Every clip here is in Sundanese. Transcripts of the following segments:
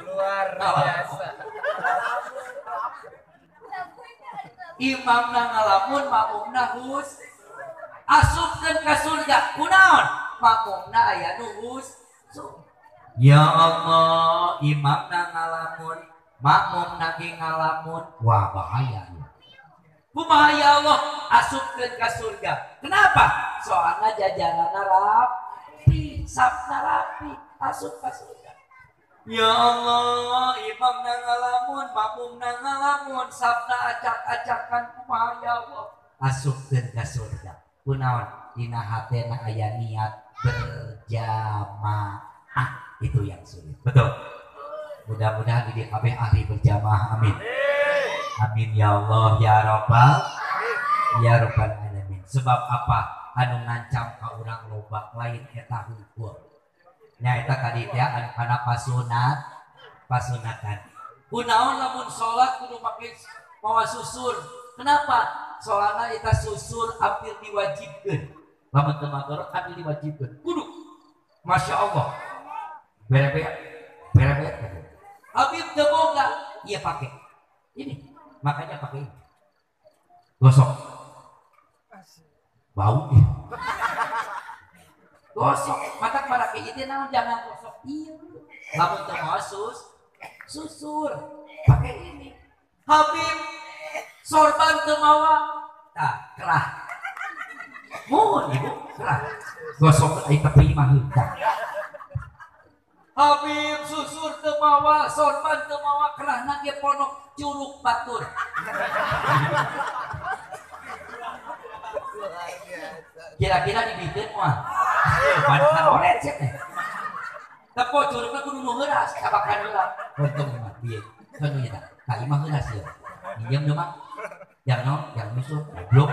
Luar biasa. Imamna ngalamun, makmumna hus. Asupkeun ka surga. Kunaon? Makmumna aya nu husuk. Ya Allah, imamna ngalamun, makmumna ge ngalamun. Wah, bahaya ya. Kumaha ya Allah asupkeun ka surga. Kenapa? Soalna jajaranna rapi, sapna rapi, asup ka surga. Ya Allah, imamna ngalamun, makmumna ngalamun, sapna acak-acakan, kumaha ya Allah asupkeun ka surga. Kunaon? Dina hatena aya niat berjamaah. Itu yang sulit. Betul. Mudah-mudahan di kabeh ahli berjamaah. Amin. Amin ya Allah ya Rabbal ya Rabbal alamin. Sebab apa? Anu ngancam ka urang loba lain eta hungkul. Nya eta tadi teh anu kana pasunatan. Kunaon lamun salat kudu make mawa susur. Kenapa? Soalna eta susur hampir diwajibkeun. Lamun teu magorot hampir diwajibkeun. Kudu. Masya Allah. Berebet, berebet. Habib teu boga, ieu pake. Ini, makanya pakai ini. Gosok. Bau ya. Gosok, matak marake ieu naon jangan gosok ieu. Lamun teu mawa susur, pakai ini. Habib sorban teu mawa, tah kerah. Mun ibu kerah. Gosok ai tepi mah heuh. Habib susur teu mawa, sorban teu mawa, kerahna ge ponok curug batur. Kira-kira dibikeun moal? Padahal oret sia teh. Tepo curugna kudu nu heuras, kabakan heula. Untung mah bieu. Kan ieu tah. Ka imah heuras ieu. Minjem deui mah. Yang naon? Yang nyusul. Goblok.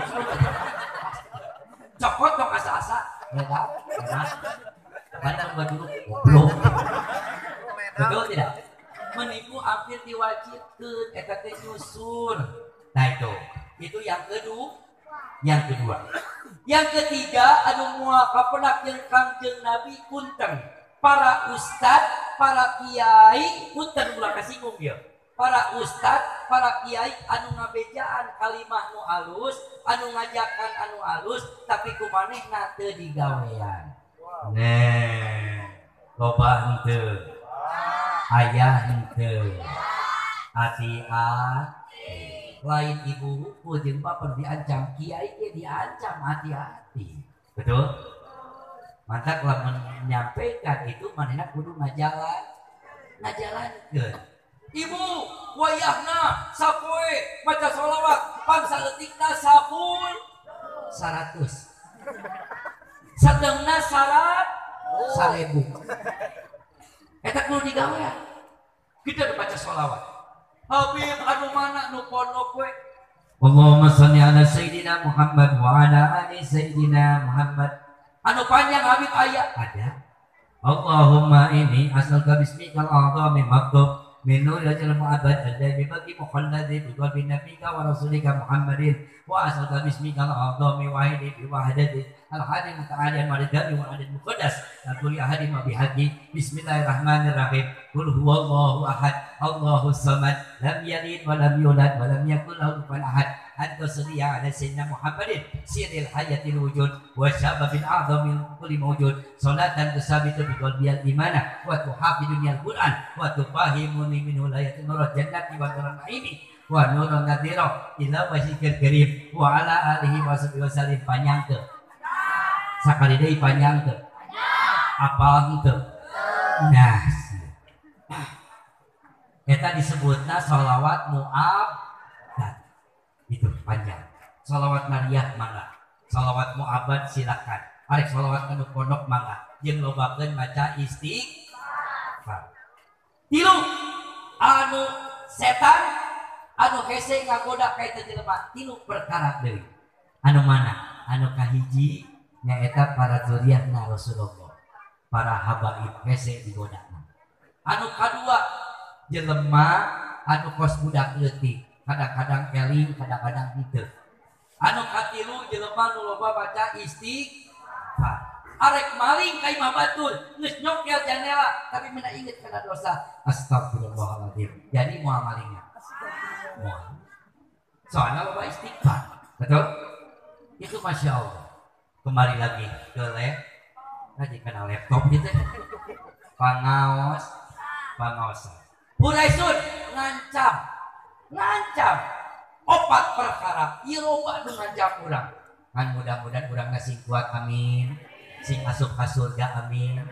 Cokot tong asa-asa. Eta, enak. Padahal buat dulu goblok. Betul tidak? Menipu hampir diwajibkeun eta teh nyusur. Nah itu. Itu yang kedua. Yang kedua. Yang ketiga anu moal kapenak jeung Kangjeng Nabi punten. Para ustad, para kiai punten ulah kasinggung ieu. Para ustad, para kiai anu ngabejaan kalimah nu alus, anu ngajakan anu alus, tapi kumanehna teu digawean. Nah, loba henteu. Ayah henteu. Hati-hati. Lain ibu jeung bapak diancam, kiai ge diancam, hati-hati. Betul? Mantap lamun menyampaikan itu manehna kudu ngajalankeun. Ibu wayahna sapoe maca sholawat bangsa leutikna sapul 100. Sadengna syarat 1000. Eta kudu digawean. Kita baca sholawat. Habib anu mana nu pondok we? Allahumma sholli ala sayyidina Muhammad wa ala ali sayyidina Muhammad. Anu panjang Habib aya ada. Allahumma inni as'aluka bismikal azami maktub min nuril ajal mu'abbad alladhi bagi mukhalladi bi qalbi nabiyika wa rasulika Muhammadin wa as'aluka bismikal azami wahidi bi wahdati al-hadi muta'ali al-maridami wa adil muqaddas kulli ahadin wa bihaqi bismillahirrahmanirrahim qul huwallahu ahad Allahus samad lam yalid wa lam yulad wa lam yakul lahu kufuwan ahad anta salli ala sayyidina Muhammadin sirril hayatil wujud wa syababil a'zami kulli mawjud salatan tusabitu bi qalbi al-imana wa tuhafidu al-Qur'an wa tufahimuni minhu layatin nurul jannati wa nurul naimi wa nurul nadhira ila wajhikal karim wa ala alihi wa sahbihi wasallim. Panjang teu sakali deui panjang teu apal teu. Nah, eta disebutna sholawat mu'abbad. Itu panjang. Sholawat nariyah mangga, sholawat mu'abbad silakan. Arek sholawat anu pondok mangga, jeung lobakeun maca istighfar. Tilu anu setan anu hese ngagoda ka eta jelema, tilu perkara deui. Anu mana? Anu kahiji nyaeta para zuriahna Rasulullah, para habaib hese digodana. Anu kadua jelema anu kos budak leutik, kadang-kadang eling, kadang-kadang henteu. Anu katilu jelema nu loba baca istighfar. Arek maling ka imah batur, geus nyokel jandela, tapi mena inget kana dosa. Astagfirullahaladzim. Jadi moal malingna. Moal. Soalnya loba istighfar. Betul? Itu Masya Allah. Kembali lagi ke lagi kena laptop gitu. Pangaos, pangaosan. Huraisun ngancam, ngancam. Opat perkara, ieu loba nu ngancam urang. Kan mudah-mudahan urang sing kuat, amin. Sing asup ka surga, amin.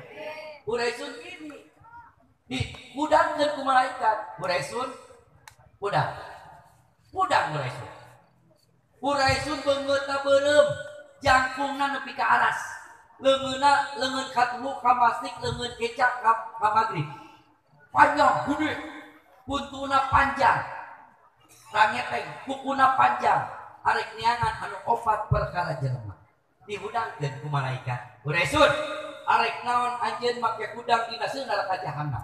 Huraisun gini, dihudangkeun ku malaikat. Huraisun, hudang, hudang huraisun. Huraisun beungeutna beureum, jangkungna nepi ka aras. Leungeunna leungeun katulu ka masrik, leungeun kecak ka magrib. Panjang gede, buntuna panjang, rangeteng, kukuna panjang. Arek neangan anu opat perkara jelema. Dihudangkeun ku malaikat. Huraisun, arek naon anjeun make hudang dina neraka jahanam.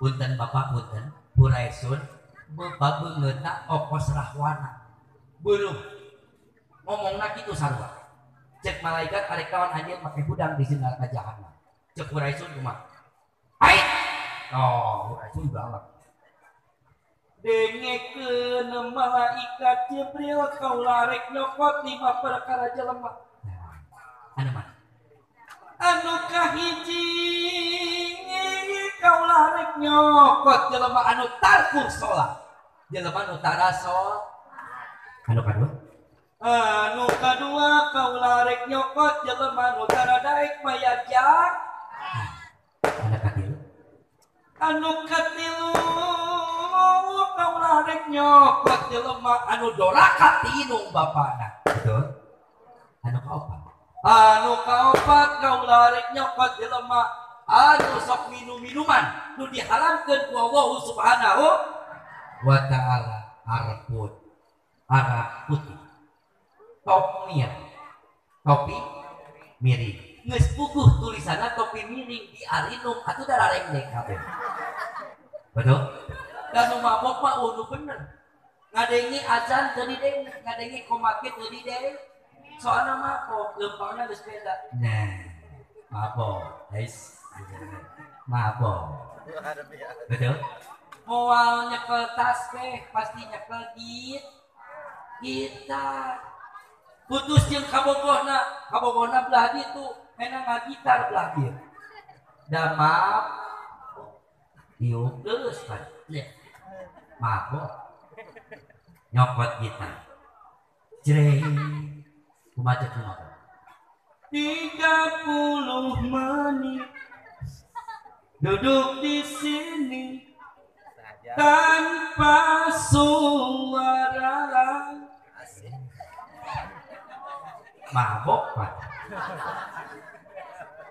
Punten bapak punten, Huraisun beupa beungeutna okos rahwana. Beureum. Ngomongna kitu sarua. Cek malaikat arek naon anjeun make hudang di neraka jahanam. Cek Huraisun kumaha? Ait. Oh, Huraisun galak. Dengekeun malaikat Jibril kaula rek nyokot 5 perkara jelema. Anu mana? Anu kahiji kaula rek nyokot jelema anu tarku salat. Jelema anu tara salat. Anu kadua? Anu kadua kaula rek nyokot jelema anu tara daek mayar jak. Anu katilu? Anu katilu kaula rek nyokot jelema anu doraka ti indung bapana. Betul? Anu kaopat? Anu kaopat kaula rek nyokot jelema anu sok minum-minuman nu diharamkeun ku Allah Subhanahu wa taala. Arput, arak putih, topi topi miring. Geus puguh tulisanna topi miring diarinum atuh da rarengdek kabeh. Betul? Dan nu mabok mah nu bener. Ngadengi azan teu didenge, ngadengi komat teu didenge. Soalna mabok, leumpangna geus beda. Nah, mabok, guys. Mabok. Betul? Moal nyekel tas teh pasti nyekel gitar. Putus jeung kabogohna, kabogohna belah ditu, menang ngagitar belah dieu. Da mabok. Diuk geus pan. Mabok. Nyokot gitar. Jreng. Kumaha cek mabok? 30 menit duduk di sini tanpa suara. Mabok Pak.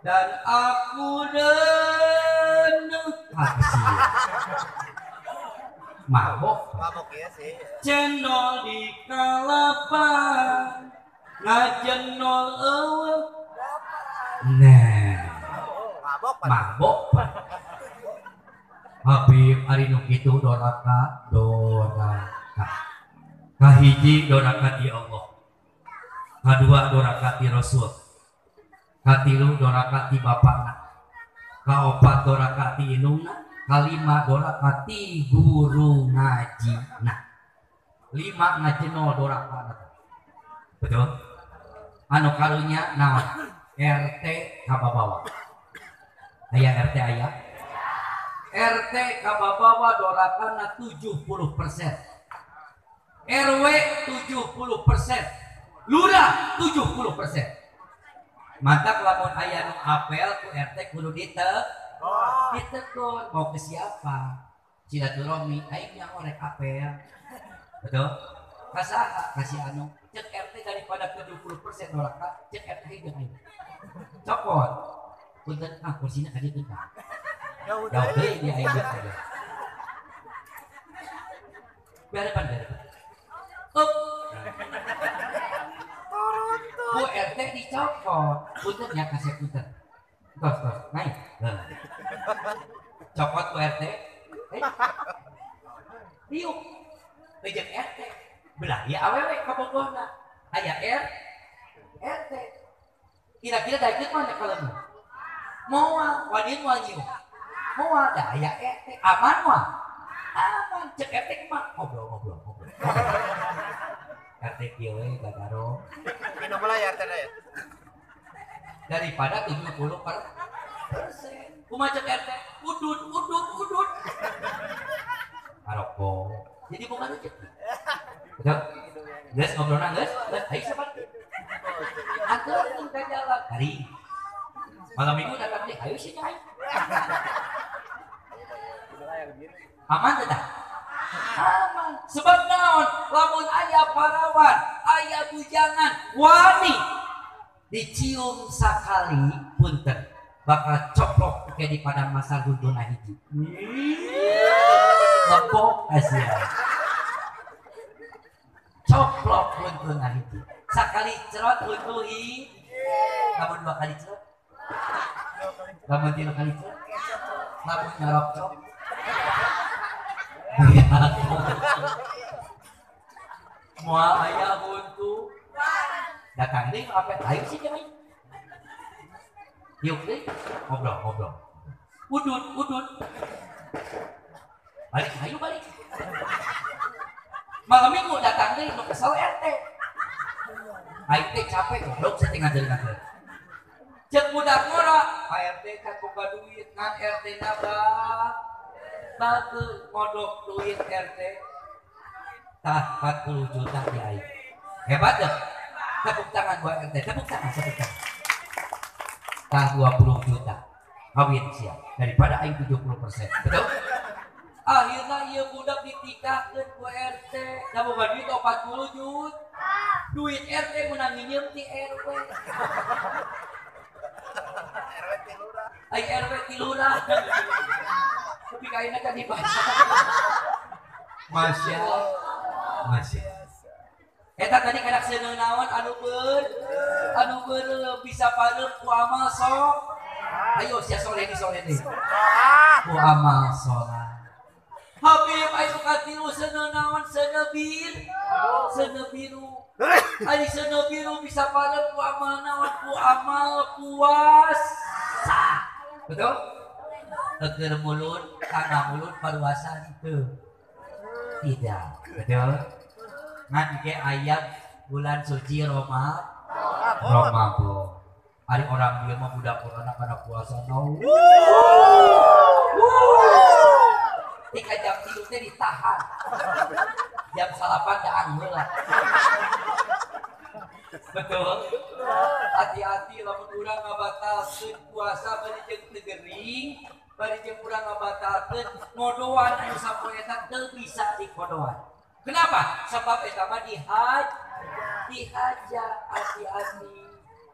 Dan aku dengar mabok. Mabok ya sih. Cendol di kalapa ngajenol eueuh. Nah, mabok Pak. Mabok Pak. Habib ari nu kitu doraka doraka. Kahiji doraka ti Allah. Kadua doraka ti Rasul. Katilu doraka ti bapakna. Kaopat doraka ti indungna. Kalima doraka ti guru ngajina. 5 ngajenol doraka. Betul? Anu karunya naon? RT kababawa. Aya RT aya? RT kababawa dorakana 70%. RW 70%. Lurah 70%. Mantap lamun aya nu apel ku RT kudu ditegur. Mau ke siapa? Silaturahmi aing yang orek apel. Betul? Kasaha kasih anu cek RT daripada 70% doraka cek RT jeung aing. Copot. Punten ah kursina ka dieu teh. Jauh Jauh deui. deui dia aing teh. Berepan berepan. Up. Turun Ku RT dicopot. Punten ya kasih punten. Tos tos naik. Nah. Copot ku RT. Eh. Diuk. Jeung RT. Belah ya awewe kabogohna. Aya R RT. Kira-kira daekeun mah nya kalem. Moal wani moal nyium. Moal da aya RT aman moal. Aman cek RT mah ngobrol. RT kieu we gagaro. Minum lah ya RT na ya. Daripada 70%. Kumaha cek RT? Udut. Ngarokok. Jadi bukan rezeki. Betul? Geus ngobrolna geus, ayo sabar. Atuh ka jalan. Hari malam minggu datang deh, ayo sih ayo. Aman teh? Aman. Sebab naon? Lamun aya parawan, aya bujangan, wani dicium sakali punten bakal coplok kayak di padang masar huntuna hiji. Lepok asia. Coplok huntuna hiji. Sakali cerot huntu hiji. Lamun dua kali cerot. Lamun tiga kali cerot. Lamun nyarok cok. Moal aya huntu. Datang deui apa ayo sih jeung. Yuk deh, ngobrol. Udut. Balik, ayo balik. Malam minggu datang deh, nu kesel RT. Aing teh capek goblok saya tinggal ngajar. Cek budak ngora, Pak RT kan boga duit, ngan RT na bageus modok duit RT. Tah 40 juta di aing. Hebat deh. Tepuk tangan buat RT, tepuk tangan. Tah 20 juta. Kawin siap daripada aing 70%. Betul? Akhirnya ieu budak ditikahkeun ku RT. Da boga duit 40 juta. Duit RT meunang nginjem ti RW. RW ti lurah. Ai RW ti lurah. Tapi kaina kan dibaca. Masya Allah. Eta tadi kadak seuneu naon anu beureum bisa pareum ku amal sok. Ayo sia soleh ni. Ku amal soleh. Habib ayo katilu seuneu naon seuneu biru. Ari seuneu biru bisa pareum ku amal naon ku amal puasa. Betul? Keur mulut kana mulut paruasan itu. Tidak. Betul? Ngan ge ayam bulan suci Ramadan. Ari orang dia mah budak corona kana puasa no. Tika jam 3 teh ditahan. Jam 9 daang heula. Betul? Hati-hati lamun urang ngabatalkeun puasa bari jeung teu gering, bari jeung urang ngabatalkeun ngodoan anu sapoe eta teu bisa dikodoan. Kenapa? Sebab eta mah dihaja hati-hati.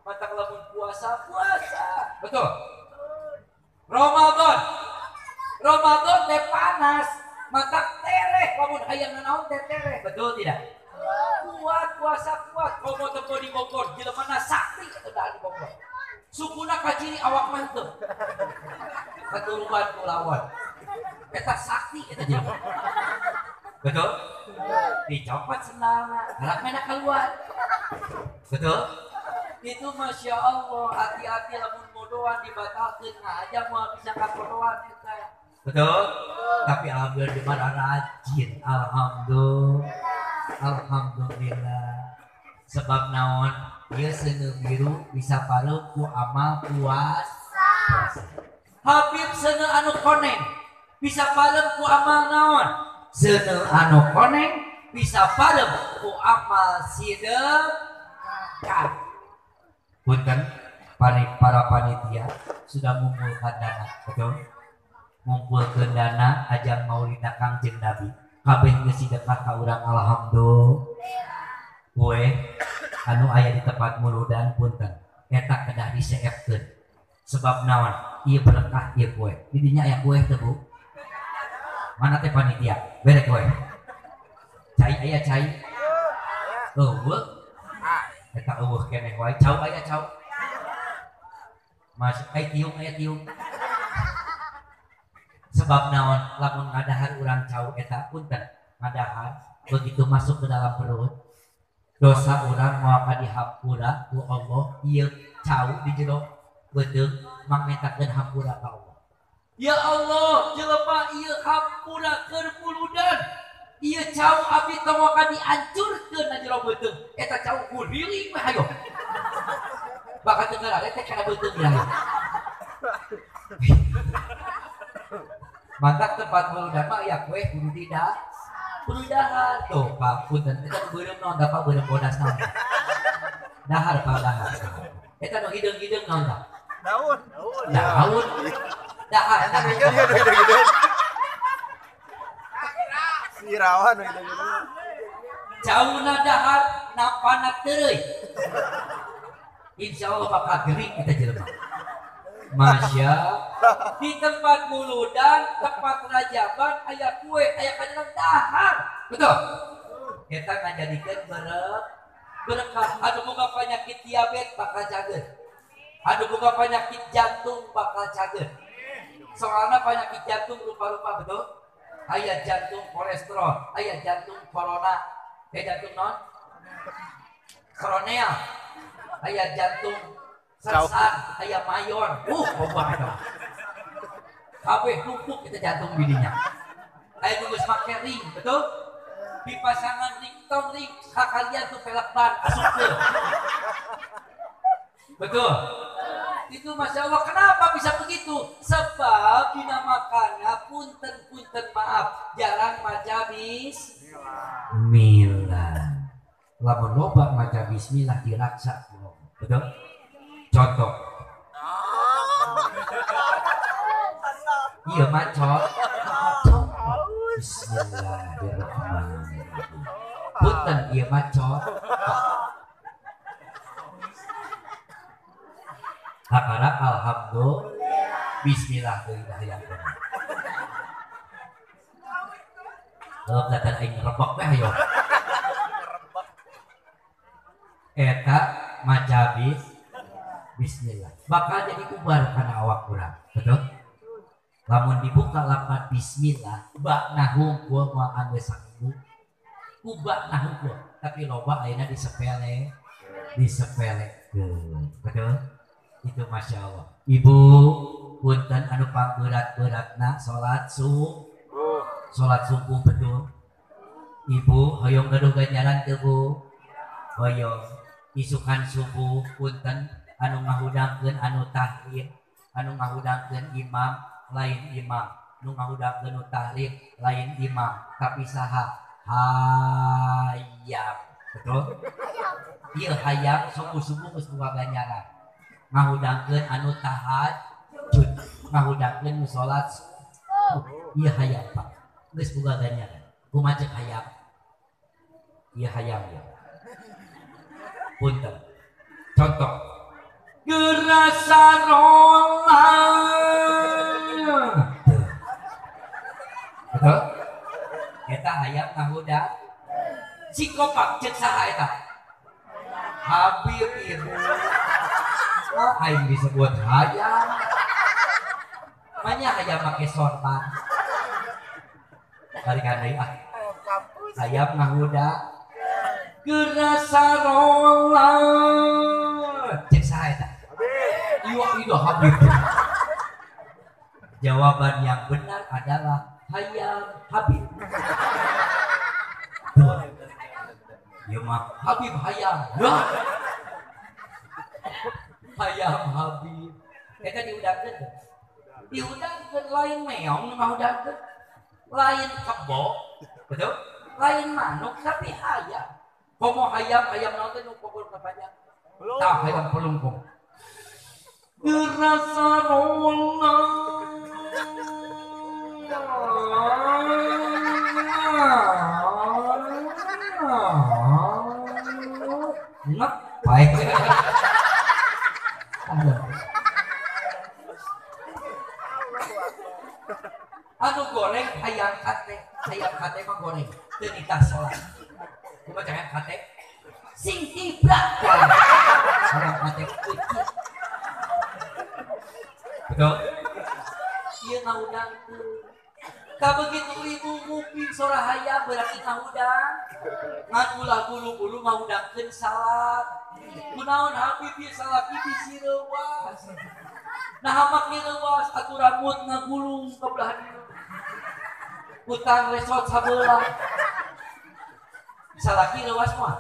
Matak lamun puasa. Betul? Ramadan teh panas, matak tereh lamun hayang nanaon teh tereh. Betul tidak? Kuat puasa kuat. Komo tempo di Bogor, jelema sakti eta dah di Bogor. Sukuna kaciri awak mah teu. Katuruban ku lawan. Eta sakti eta jelema. Betul? Dicopot sendalna, galak mena keluar. Betul? Itu Masya Allah, hati-hati lamun bodohan dibatalkeun aja moal bisa kabodohan eta. Betul? Tapi alhamdulillah di mana rajin, alhamdulillah. Sebab naon ieu seuneu biru bisa pareum ku amal puasa. Habib seuneu anu koneng bisa pareum ku amal naon? Seuneu anu koneng bisa pareum ku amal sedekah. Punten para panitia sudah mengumpulkan dana, betul? Ngumpulkeun dana ajang maulidna Kangjeng Nabi. Kabeh geus sedekah ka urang alhamdulillah. Kue anu aya di tempat muludan punten eta kedah diseepkeun. Sebab naon? Ieu berkah ieu kue. Di dinya aya kue teu, Bu? Mana teh panitia? Bere kue. Cai aya cai. Eueuh. Eta eueuh keneh wae. Cau aya cau. Mas ai tiung aya tiung. Sebab naon lamun ngadahar urang cau eta punten ngadahar begitu masuk ke dalam perut dosa urang moal dihampura ku Allah ieu Cau di jero beuteung mangmentakeun hampura ka Allah. Ya Allah, jelema ieu hampura keur muludan. Ieu cau abdi tong waka diancurkeun na jero beuteung. Eta cau kuriling we hayo. Bakal teu ngarare teh kana beuteung ieu. Mantap tempat muludan mah aya kue kudu tidak. Kudu dahar tuh Pak punten eta beureum naon da Pak beureum bodas naon. Dahar Pak dahar. Eta nu hideung-hideung naon da? Daun. Daun. Dahar. Hideung-hideung. Sirawan hideung-hideung. Cauna dahar napana teureui. Insyaallah bakal gering kita jelema. Masya di tempat muludan, tempat rajaban, aya kue, aya kanjeun dahar. Betul? Eta ngajadikeun berkah. Anu boga penyakit diabetes bakal cager. Anu boga penyakit jantung bakal cager. Soalna penyakit jantung rupa-rupa betul? Aya jantung kolesterol, aya jantung corona, aya jantung non koronea, aya jantung sersan, aya mayor, loba eta. Kabeh numpuk kita jantung bidinya. Aya nu geus make ring, betul? Di pasangan ring tong ring sakalian tuh pelek ban asupkeun. Betul? Itu Masya Allah, kenapa bisa begitu? Sebab dina makanna punten-punten maaf, jarang maca bismillah. Lamun loba maca bismillah diraksa. Betul? Contoh. Iya macot. Bismillahirrahmanirrahim. Punten ieu macot. Hakara alhamdulillah. Bismillah deui hayang. Leup datan aing rebek we hayo. Eta maca bismillah bakal jadi ubar kana awak urang. Betul? Lamun dibuka lapan bismillah, bakna hungkul moal anggeus saminggu. Ubakna hungkul, tapi loba ayeuna disepele, disepelekeun. Betul? Itu Masya Allah. Ibu punten anu pangberat-beratna salat subuh. Salat subuh betul. Ibu hoyong gaduh ganjaran teu Bu? Hoyong. Isukan subuh punten anu ngahudangkeun anu tahlil, anu ngahudangkeun imam lain imam, nu ngahudangkeun nu tahlil lain imam, tapi saha? Hayam. Betul? Ieu hayam subuh-subuh geus boga ganjaran. Ngahudangkeun anu tahajud, ngahudangkeun nu salat subuh. Ieu hayam Pak, geus boga ganjaran. Kumaha cek hayam? Ieu hayam ya. Punten. Contoh gerasa rola. Betul? Eta hayam ngahudang psikopat cek saha eta? Habib ibu. Aing disebut hayam. Manya hayam make sorban. Balikan deui ah. Hayam ngahudang gerasa rola. Cek saha eta? Iwa itu Habib. Jawaban yang benar adalah hayam Habib. Tuh. Ya mah Habib hayam. Wah. Hayam Habib. Eta diudangkeun teh. Diudangkeun lain meong nu ngahudangkeun. Lain kebo, betul? Lain manuk tapi hayam. Komo hayam, hayam naon teh nu pokok panjang. Tah hayam pelungkung. Gerasa rola. Ngep baik. Anu goreng hayam kate mah goreng teu nitah salat. Kumaha hayam kate? Sing tibrak. Hayam kate kecil. Betul? Ieu ngahudangkeun. Ka begitu ibu nguping sora hayam berarti ngahudang. Ngan ulah buru-buru ngahudangkeun salat. Kunaon Habib ieu salaki bisi reuwas. Nah make reuwas atuh rambut ngagulung ka belah dieu. Utang resot sabelah. Salaki reuwas mah.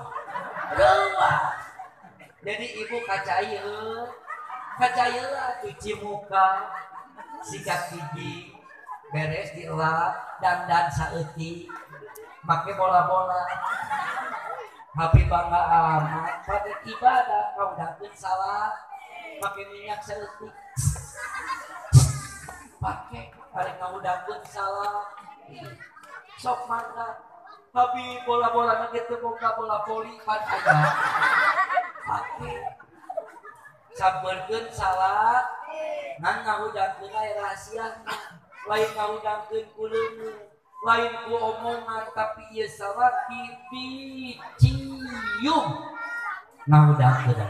Reuwas. Jadi ibu kacai heuh. Kacai lah cuci muka, sikat gigi, beres dielap, dandan saeutik, make bola-bola. Habib bangga amat, pada ibadah kaudahkeun salat, make minyak saeutik. Pake arek ngaudahkeun salat. Sok mangga. Habib bola-bola ge teu boga bola voli pan aya. Pake sabeurkeun salat ngan ngahudangkeun aya rahasiana, lain ngahudangkeun ku leungeun, lain ku omongan, tapi ieu salaki dicium ngahudangkeun.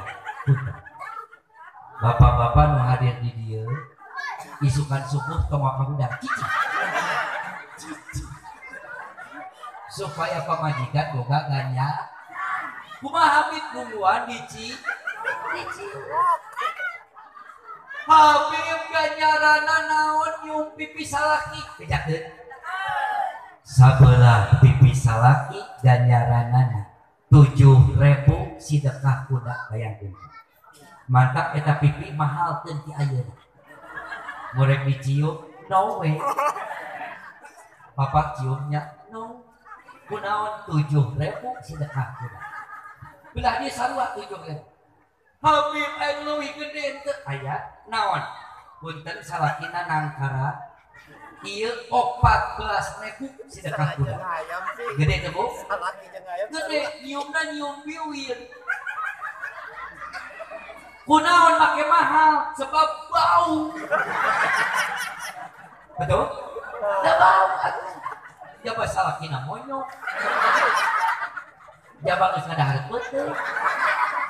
Bapak-bapak nu hadir di dieu isukan subuh tong ngahudang cicing. Cicing. Supaya pamajikan boga ganya. Kumaha Habib nungguan dicium. Habib ganjarana naon nyium pipi salaki bejakeun. Sabelah pipi salaki ganjaranana 7.000 sedekah kuda bayangkeun. Mantap eta pipi mahal keun ti ayeuna. Murek dicium no way. Bapak ciumnya no. Kunaon 7.000 sedekah kuda. Belah dia sarua 7.000. Habib anu leuwih gede teu aya naon? Punten salakina nangkara ieu 14.000 sedekah kuda. Gede teu Bu? Gede nyiumna nyium biwir. Kunaon make mahal? Sebab bau. Betul? Da bau atuh. Jaba salakina monyok. Jaba geus ngadahar peuteung.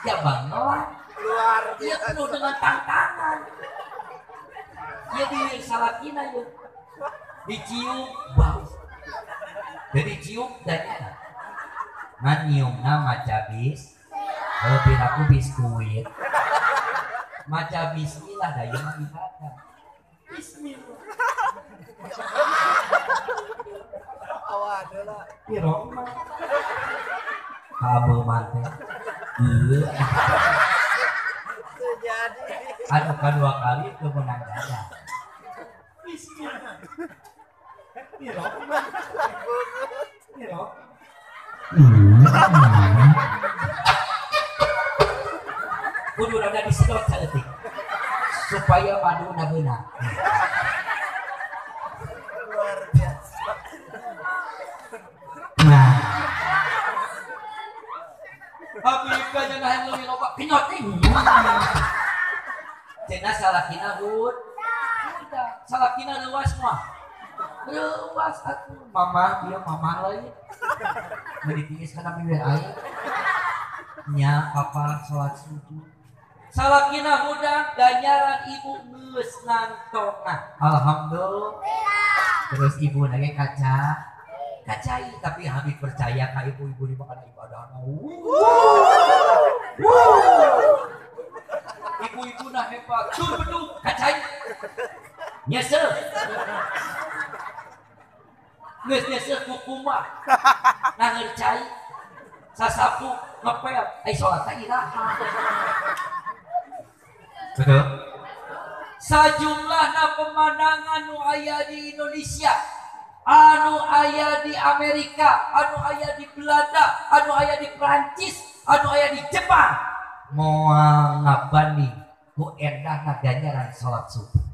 Jaba ngelak. Luar Ieu biasa. penuh dengan tantangan. Ieu bibir salakina ieu. Dicium bau. Jadi cium dan ngan nyiumna maca bis. Lebih aku biskuit. Maca bismillah da ieu mah ibadah. Bismillah. Awan heula. Piroma. Kabel mante. Ieu. Teu jadi. Anu kadua kali teu meunang gada. Bismillah. Piroma. Piroma. Kudu rada disedot saeutik supaya maduna beunang. Luar biasa. Nah. Habib ka yang leuwih loba kenyot ih. Cenah salakina hud. Udah, salakina leuwas mah. Leuwas atuh. Mamah dia mamah lain. Meuni tiis kana bibir aing. Nya papa salat subuh. Salakina hudang ganjaran ibu geus ngantongan. Alhamdulillah. Terus ibu nage kaca kacai, tapi Habib percaya ka ibu-ibu di makan ibadah. Ibu-ibu nah hebat, tur beduk kacai. Nyesel. Geus nyesel kukumaha. Nangeur cai. Sasapu ngepel, ai salat teh iraha. Betul? Sajumlahna pemandangan nu aya di Indonesia, anu aya di Amerika, anu aya di Belanda, anu aya di Prancis, anu aya di Jepang, moal ngabanding ku endahna ganjaran salat subuh.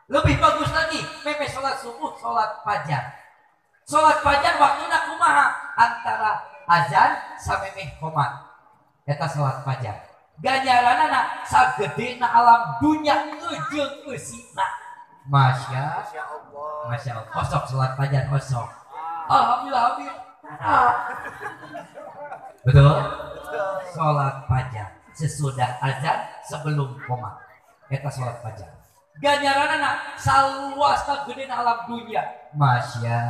Lebih bagus lagi, meme salat subuh, salat fajar. Salat fajar waktuna kumaha? Antara azan samemeh qomat. Eta salat fajar. Ganjaranana sagedena alam dunya eujeung eusina. Masya Allah. Masya Allah. Osok salat fajar osok. Alhamdulillah habib. Betul? Salat fajar sesudah azan sebelum qomat. Eta salat fajar. Ganjaranana saluasna gedena alam dunya. Masya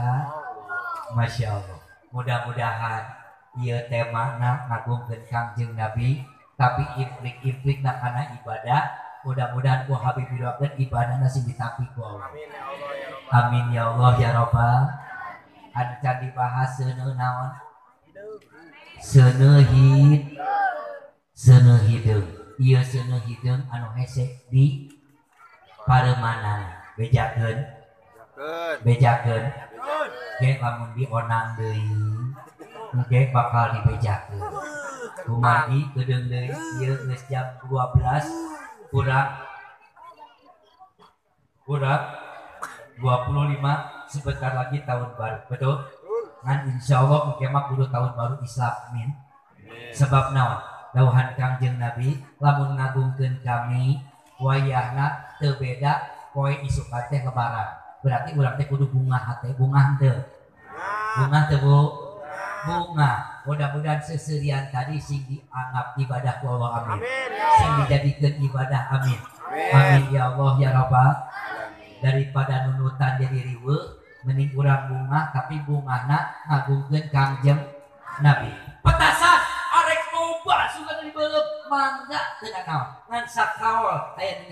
Masya Allah. Mudah-mudahan Ieu temana ngagungkeun Kangjeng Nabi tapi implik-implikna kana ibadah. Mudah-mudahan ku Habib didoakeun ibadahna sing ditampi ku Allah. Amin ya Allah ya Rabbal. Anu can dibahas seuneu naon? Seuneu seuneu hideung. Ieu seuneu hideung anu hese di pareumanan. Bejakeun. Bejakeun. Ge lamun dionang deui engke bakal dibejakeun. Kumargi geudeung deui ieu geus jam 12 kurang 25 sebentar lagi tahun baru, betul? Ngan insyaallah engke mah kudu tahun baru Islam, amin. Sebab naon? Dawuhan Kangjeng Nabi lamun ngagungkeun kami wayahna teu beda poe isukan teh lebaran. Berarti urang teh kudu bungah hate, bungah teu. Bungah teu, Bu? Bunga. Mudah-mudahan seserian tadi sing dianggap ibadah ku Allah, amin. Sing dijadikeun ibadah, amin. Amin ya Allah ya Rabbal. Daripada nunutan jadi riweuh, mending urang bungah tapi bungahna ngagungkeun Kangjeng Nabi. Petasan arek loba sugan dibeuleum mangga teu naon. Ngan sakaol aya.